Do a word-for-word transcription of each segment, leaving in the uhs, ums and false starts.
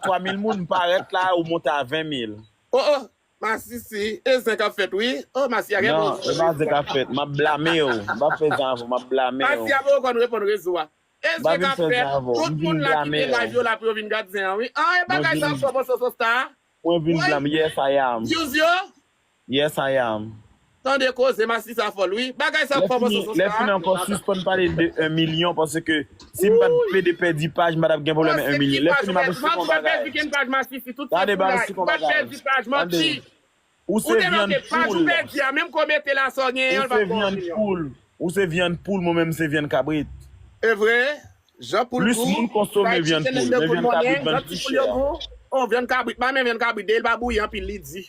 twa mil moun, m parèt la, ou monte a ven mil. Oh, oh, Masisi, e zen k ap fèt, wi. Oh, Masi a gen Non, e pa zen k ap fèt. M ap blame w. M pa fè zen avè w, m ap blame w. Masi a poko konn reponn rezo a. E zen k ap fèt. Tout moun la ki te live yo la pou yo vin gad zen an, wi. Ah, e bagay sa fò bon soso sta. Mwen vin blame. Yes, I am. Use yo. Yes, I am. Tande koze, Masisi sa fòl, wi. Bagay sa fò bon soso sta. Lè fini ankò, sispann pale de en milyon, paske si m pa t plede pèdi paj, m pa t ap gen pwoblèm en milyon. Lè fini, m ap esplike yon bagay. Gade, ba esplike yon bagay. Tande. Ou se vyann poul. Ou se vyann poul. Ou se vyann poul. Mwen menm, m se vyann kabrit. E vre? Jan poul gou. Plis moun konsome vyann poul, men vyann kabrit vann pi chè. Oh, vyann kabrit, pa men vyann kabrit, depi l pa bouyi anpil, li di.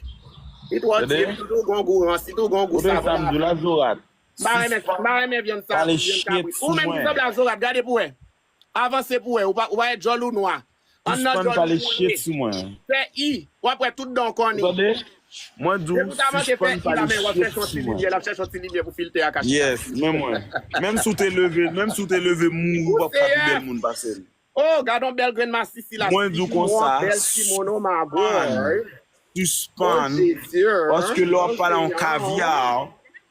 Li twò di, li tou gon gou rans, li tou gon gou savon. Kote sa m di w la, Zorat? M pa renmen, m pa renmen vyann sa, vyann kabrit. Ou menm ki sanble a Zorat, gade pou wè. Avanse pou wè, ou pa, ou pa wè djòl ou nwa. Ann nan djòl ou nwa. Fè i, w ap wè tout dan w kòne. Mwen di w, sispann pale shit sou mwen. L ap chèche yon ti limyè pou filtè a kache. Yes, men mwen. Menm si w te leve, menm si w te leve mouri, w p ap ka pi bèl moun pase m. Oh, gad yon bèl grenn masisi la. Mwen di w konsa, sispann. Sispann. Paske lè w ap pale a yon kavya,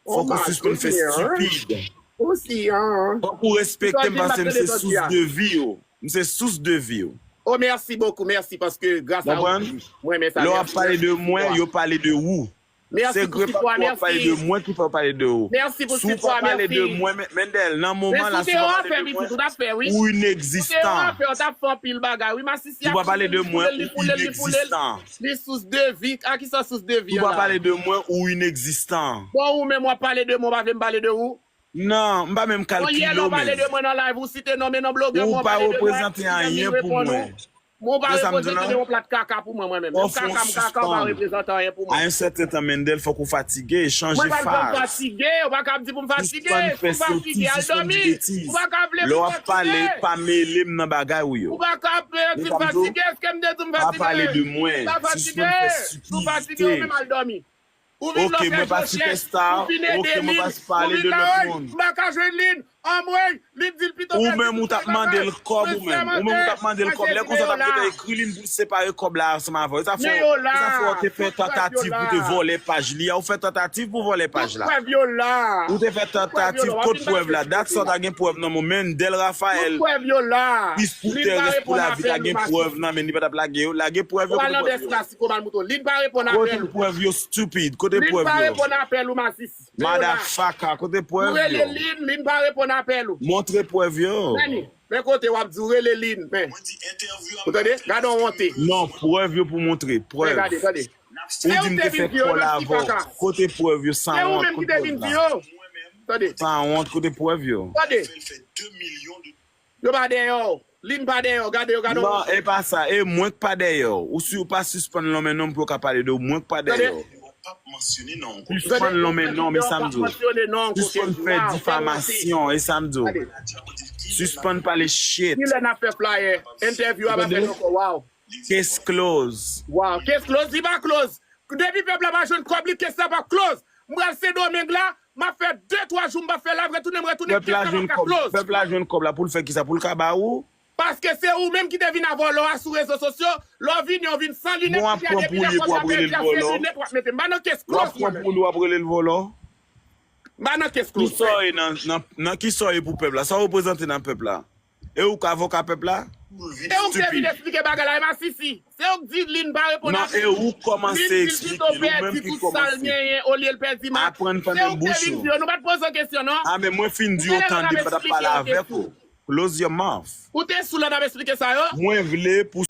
fòk ou sispann fè estipid. Fòk ou respekte m paske m se sous de vi w. M se sous de vi w. Oh, merci beaucoup, merci, paske gras a ou, mwen renmen sa. Lè w ap pale de mwen, yo pale de ou. Se grenn pa w ap pale de mwen ki fè w pale de ou. Si w pa pale de mwen, Mendel, nan moman la, si w pa pale de mwen, ou inegzistan. Si w pa pale de mwen, ou inegzistan. Li sous de vi. A ki sa sous de vi an la? Si w pa pale de mwen, ou inegzistan. Bon, ou menm w ap pale de mwen, w pa vle m pale de ou? Non, m pa menm kalkile w menm. Ou pa reprezante anyen pou mwen. Ou pa reprezante yon plat kaka pou mwen, mwen menm. Menm kaka m kaka, ou pa reprezante anyen pou mwen. A yon sèten tan, Mendel, fòk ou fatige, chanje faz. Mwen pa bezwen fatige, ou pa ka ap di pou m fatige. Si m fatige, al dòmi. Ou pa ka vle pou m fatige. Lè w ap pale, pa mele m nan bagay ou yo. Ou pa ka ap di m fatige, èske m te di w m fatige? Pa pale de mwen. M pa fatige. Si w fatige, ou menm al dòmi. Ou vin la w fè chòchè, ou vin ede Lin, ou vin la, woy, m pa ka jwenn Lin, anmwey, Lin di l pito pèdi tout travay. Ou menm ou t ap mande l kòb, ou menm. Ou menm ou t ap mande l kòb. Lè konsa w t ap gentan ekri Lin pou l separe kòb la ansanm avè w. E sa fè, e sa fè w te fè tantativ pou te vòlè paj li a. Ou fè tantativ pou vòlè paj la. Ou te fè tantativ, kot prèv la? Dat sa w ta gen prèv nan men w. Mendel Raphael, plis pou tè, rès pou lavi, ta gen prèv nan men l, li pa t ap lage yo. Lage prèv yo, kote prèv yo? Kote prèv yo, stupid? Kote prèv yo? Lin pa reponn apèl ou, Masisi. Motherfucker, kote prèv yo? Ou rele Lin, Lin pa reponn apèl ou. Montre prèv yo. Men kote w ap di w rele Lin, men. Ou tande? Gade yon wonte. Non, prèv yo pou montre. Prèv. Ou di m te fè kòl avè w. Kote prèv yo, sanwont? Kote prèv la? Sanwont, kote prèv yo? Tande. Yo pa dèyè w. Lin pa dèyè w. Gade yo, gade yo. Non, e pa sa. E mwen k pa dèyè w. Ou si w pa sispann lonmen non m pou yo ka pale de w. Mwen k pa dèyè w. Sispann lonmen non m, e sa m di w. Sispann fè difamasyon, e sa m di w. Sispann pale shit. Kilè n ap fè flayè? Entèvyou a pa fèt ankò, waw. Case close. Waw, case close, li pa close. Depi pèp la pa jwenn kòb li, case la p ap close. M pral Sendomeng la, m ap fè de twa jou m p ap fè live, retounen m retounen, case la p ap ka close. Pèp la jwenn kòb la pou l fè kisa? Pou l ka ba ou? Paske se ou menm ki te vin a vòlò a sou rezo sosyo, lè w vini, w vin san linèt, ki te gen pi lè konsa, te di a se linèt w ap mete. M pa nan case close mwen menm. W ap pran pouli, w ap rele l vòlò? M pa nan case close. Kisa w ye nan, nan, nan kisa w ye pou pèp la? Sa w reprezante nan pèp la? E ou k avoka pèp la? E ou k te vin esplike bagay la, e masisi. Se ou k di Lin pa reponn apèl. Non, e ou k kòmanse eksplike l, ou menm ki kòmanse. Lin di l pito pèdi tout sa l genyen olye l pèdi match. Aprann fèmen bouch ou. Se ou k te vin di yo, nou pa t poze w kesyon non. A men mwen fin di yo tande, m pa t ap pale avèk ou. Close your mouth. Ou te sou la n ap esplike sa yo? Mwen vle pou